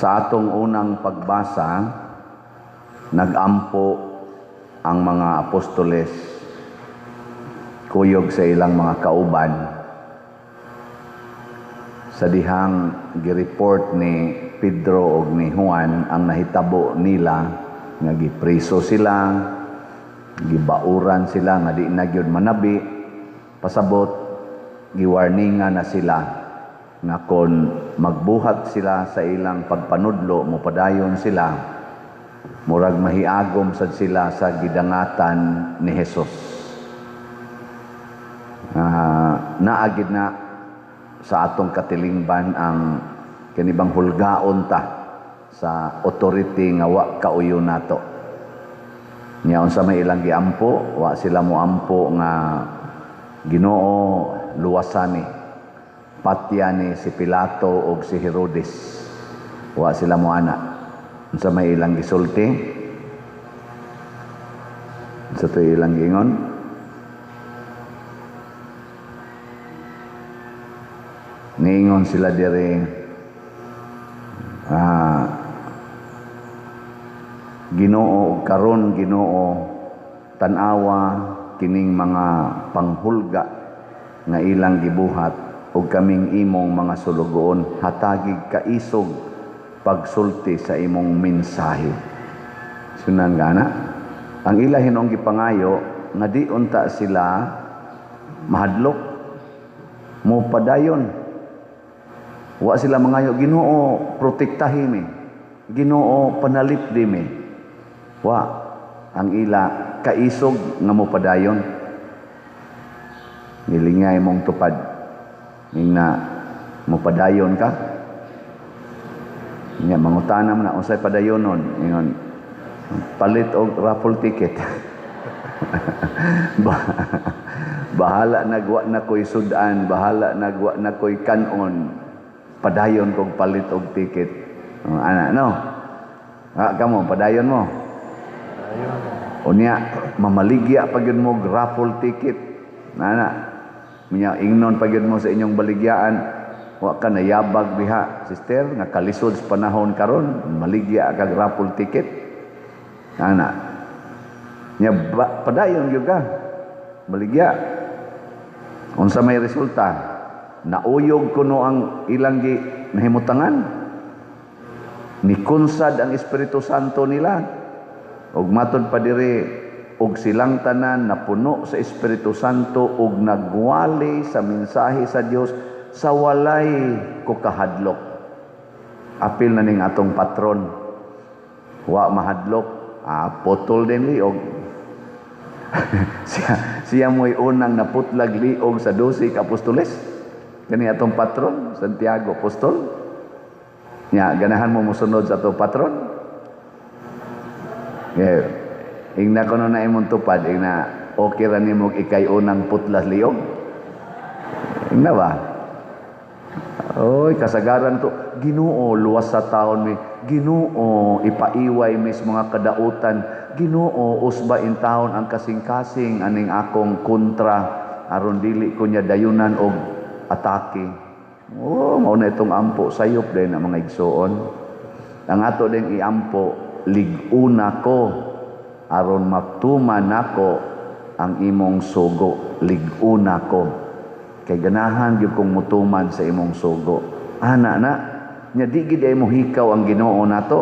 Sa atong unang pagbasa, nagampo ang mga apostoles kuyog sa ilang mga kauban sa dihang gireport ni Pedro og ni Juan ang nahitabo nila nga gipreso sila, gibauran sila nga di na gyud manabi. Pasabot, giwarningan na sila nga kon magbuhat sila sa ilang pagpanudlo, mopadayon sila, murag mahiagom sad sila sa gidangatan ni Jesus. Naa gid na sa atong katilingban ang kanibang hulgaon ta sa authority nga wa kauyo nato. Nya unsa may ilang giampo? Wa sila moampo nga, "Ginoo, luwasani, patyani si Pilato og si Herodes." Wa sila moana. Unsa may ilang gisulti? Unsa to ilang giingon? Niingon sila diri, "Ginoo, ug karon, Ginoo, tan-awa kining mga panghulga nga ilang gibuhat, ug kaming imong mga sulugoon hatagig kaisog pagsulti sa imong mensahe." Sunan gana ang ila hinong gipangayo nga di unta sila mahadlok, mo padayon. Wa sila mangayo, "Ginoo, protektahi mi. Ginoo, panalipdi mi." Wa. Ang ila, kaisog nga mo padayon. Nilingay mong tupad. Ning na mo padayon ka. Nya mangutana man na unsay padayonon. Ingon, palit og raffle ticket. Bahala nagwa na ko'y sudan, bahala nagwa na ko'y kanon. Padayon kog palit og ticket. Oh, ana no. Ah, kamo padayon mo. Unya mamaligya pa gyud mo raffle ticket. Ana. Unya ingnon pa gyud mo sa inyong baligyaan, wa ka nayabag diha, sister, nga kalisod sa panahon karon, maligya kag raffle ticket. Ana. Nya padayon gyud ka. Maligya. Unsa may resulta? Nauyog kuno ang ilang gi nahimutangan. Nikunsad ang Espiritu Santo nila. Ug matod pa diri, og silang tanan napuno sa Espiritu Santo ug nagwali sa mensahe sa Dios sa walay kukahadlok. Apil na ning atong patron. Wa mahadlok, putol din liog. Siya mo'y unang naputlag liog sa 12 ka apostoles. Kani atong patron, Santiago Apostol. Nya, ganahan mo mosunod sa atong patron? Yeah. Ingna kuno na imong tupad, ingna okay ra nimo ikay unang putlas liog. Ingna ba? Oy, kasagaran to. "Ginoo, luwas sa taon mi. Ginoo, ipaiway mi sa mga kadautan. Ginoo, usba in taon ang kasing-kasing aning akong kontra aron dili ko niya dayunan og atake." Oh, mao na itong ampo sayop din ang mga igsuon. Ang ato din iampo, lig-una ko aron matuman nako ang imong sugo, lig-una ko. Kay ganahan gyud kong mutuman sa imong sugo. Ana na, nya di gid ay mohikaw ang Ginoo nato.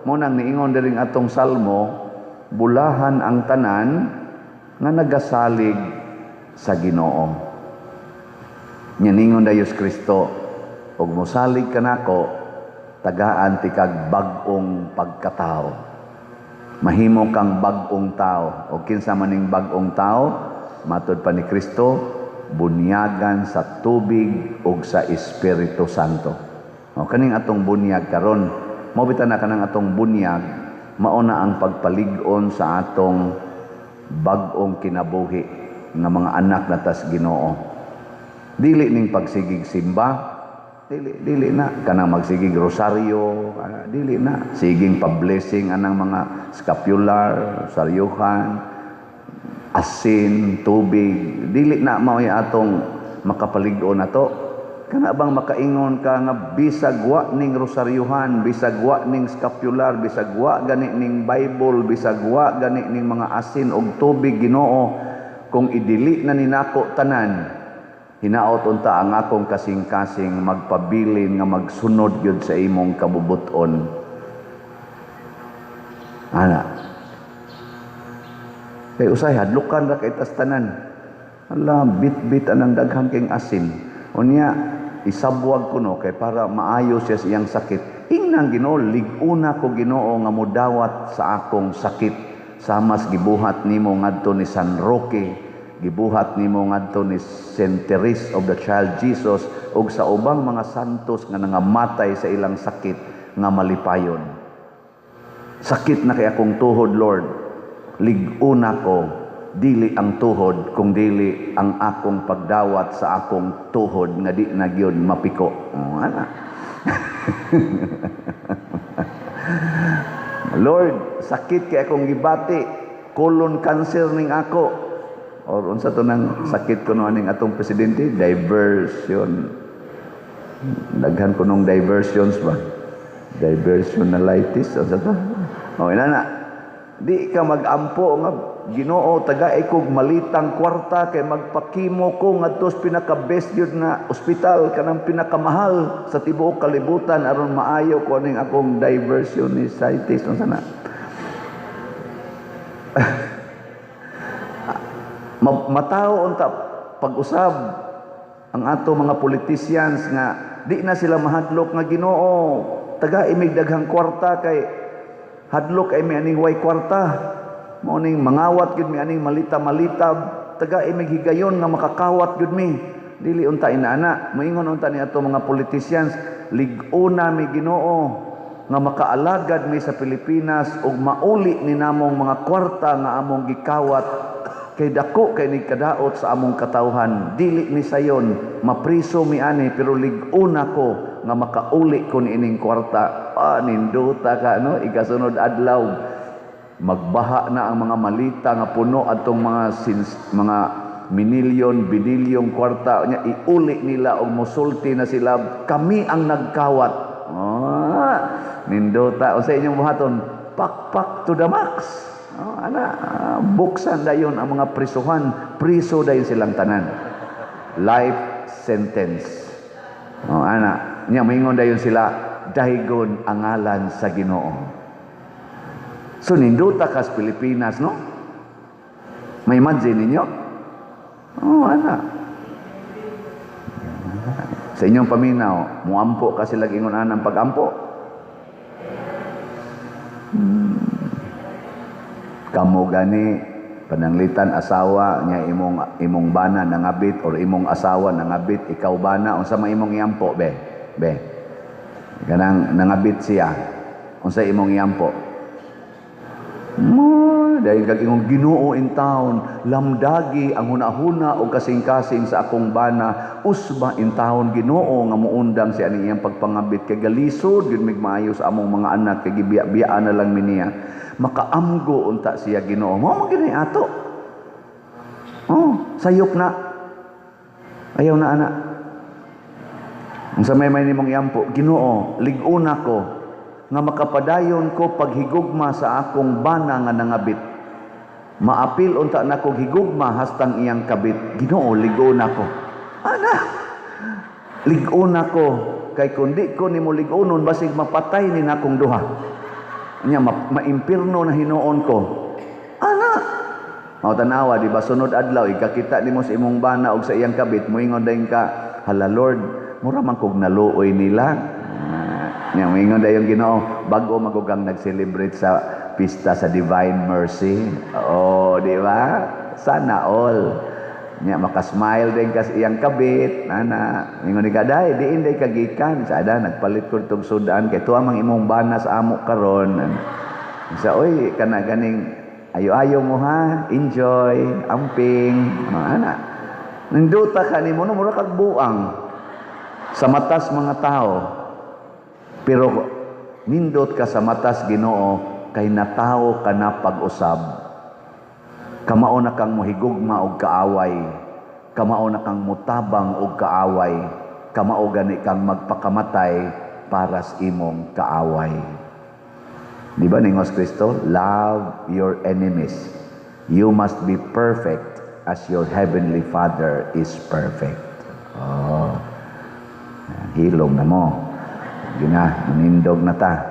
Mo nang niingon diring atong salmo, bulahan ang tanan nga nagasalig sa Ginoo. Nya ningon da Diyos Kristo, og mosalig kanako, tagaan ti kag bag-ong pagkatao. Mahimo kang bag-ong tao. O kinsa maning bag-ong tao, matod pa ni Kristo, bunyagan sa tubig ug sa Espiritu Santo. O kaning atong bunyag karon, mao bitaw na kanang atong bunyag, mao na ang pagpalig-on sa atong bag-ong kinabuhi nga mga anak na tas Ginoo. Dili ning pagsigig simba, dili, dili na kanang magsigig rosaryo, dili na siging pa-blessing anang mga scapular, saryuhan, asin, tubig, dili na mao atong makapalig-on nato. Kana bang makaingon ka nga bisag wa ning rosaryuhan, bisag wa ning scapular, bisag wa gani ning Bible, bisag wa gani ning mga asin og tubig, Ginoo, kung idili na ni nako tanan, hinaot unta ang akong kasing-kasing magpabilin nga magsunod gyud sa imong kabubuton. Ana. Kay usay hadlukan ra kay tas tanan. Ala, bit-bit anang daghan kay asin. Unya isabwag ko no kay para maayo siya sa iyang sakit. Ingnan Ginoo, lig-una ko Ginoo nga modawat sa akong sakit. Samas gibuhat nimo ngadto ni San Roque, gibuhat nimo ngadto ni Saint Therese of the Child Jesus ug sa ubang mga santos nga nangamatay sa ilang sakit nga malipayon. Sakit na kay akong tuhod, Lord. Lig-una ko, dili ang tuhod kung dili ang akong pagdawat sa akong tuhod nga di na gyud mapiko. Oh, ana. Lord, sakit kay akong gibati, colon cancer ning ako. Or unsa to nang sakit kuno aning atong presidente? Diversion. Daghan kunong diversions ba? Diversionalitis unsa to? Oh, inana. Di ka magampo nga Ginoo, tagai kog malitang kwarta kay magpakimo ko ngadto sa pinaka best gyud nga ospital, kanang pinakamahal sa tibuok kalibutan, aron maayo ko aning akong diversionitis, unsa na. Matawo unta pag-usab ang ato mga politicians nga di na sila mahadlok nga Ginoo, tagai mig daghang kwarta kay hadlok ay mi aning way kwarta. Mao ning mangawat gyud mi aning malita-malita, tagai mig higayon nga makakawat gyud mi. Dili unta inaana, moingon unta ni ato mga politicians, lig-una mi Ginoo nga makaalagad mi sa Pilipinas ug mauli ni namong mga kwarta nga among gikawat kay dako kay ni kadaot sa among katawhan. Dili ni sayon mapriso mi ani, pero lig-una ko nga makauli ko niining kwarta. Ah, nindota ka no, ikasunod adlaw magbaha na ang mga malita nga puno atong mga sins, mga minilyon, binilyong kwarta. Nya iuli nila og mosulti na sila, kami ang nagkawat. Ah, nindota. Unsa inyong buhaton? Pakpak to the max. Oh, ana, buksan dayon ang mga prisuhan, priso dayon silang tanan. Life sentence. Oh, ana, nya moingon dayon sila, dahigon ang ngalan sa Ginoo. So nindota kas Pilipinas, no? May imagine ninyo? Oh, ana. Sa inyong paminaw, muampo ka sila ingon anang pagampo. Kamo gani pananglitan asawa nya imong bana nangabit or imong asawa nangabit, ikaw bana, unsa man imong iampo be? Be. Kanang nangabit siya, unsa imong iampo? Mo, dahil kag imong Ginoo in town, lamdagi ang hunahuna o kasing-kasing sa akong bana, usba in town Ginoo nga muundang siya ning iyang pagpangabit kay galisod gyud mig maayo sa among mga anak kay gibiya-biyaan na lang mi niya. Makaamgo unta siya Ginoo. Mao man gyud ato. Oh, sayop na. Ayaw na ana. Unsa may may nimong iampo, Ginoo, lig-una ko nga makapadayon ko paghigugma sa akong bana nga nangabit. Maapil unta nako higugma hastang iyang kabit. Ginoo, lig-una ko. Ana, lig-una ko kay kun di ko nimo lig-unon basig mapatay ni nakong duha. Nya maimpirno na hinuon ko. Ana, mao tanawa di ba sunod adlaw ikakita nimo sa imong bana og sa iyang kabit, moingon dayon ka, hala Lord, mura man kog naluoy nila. Nya moingon dayon Ginoo, bag-o magugang nag-celebrate sa pista sa Divine Mercy. Oo, di ba? Sana all. Nya makasmile din ka sa iyang kabit, ana. Ingon ni ka, day, diin day kagikan. Sada nagpalit ko tong sudan kay tuwa mang imong bana sa amo karon. Sa oy kana ganing ayo-ayo mo ha, enjoy, amping, ana. Nindota ka nimo no, mura kag buang sa matas mga tao. Pero nindot ka sa matas Ginoo kay natawo ka na pag-usab. Kamao na kang mohigugma og kaaway. Kamao na kang mutabang og kaaway. Kamao gani kang magpakamatay para sa imong kaaway. Di ba ningon si Kristo, "Love your enemies. You must be perfect as your heavenly Father is perfect." Oh. Hilom na mo. Gina, manindog na ta.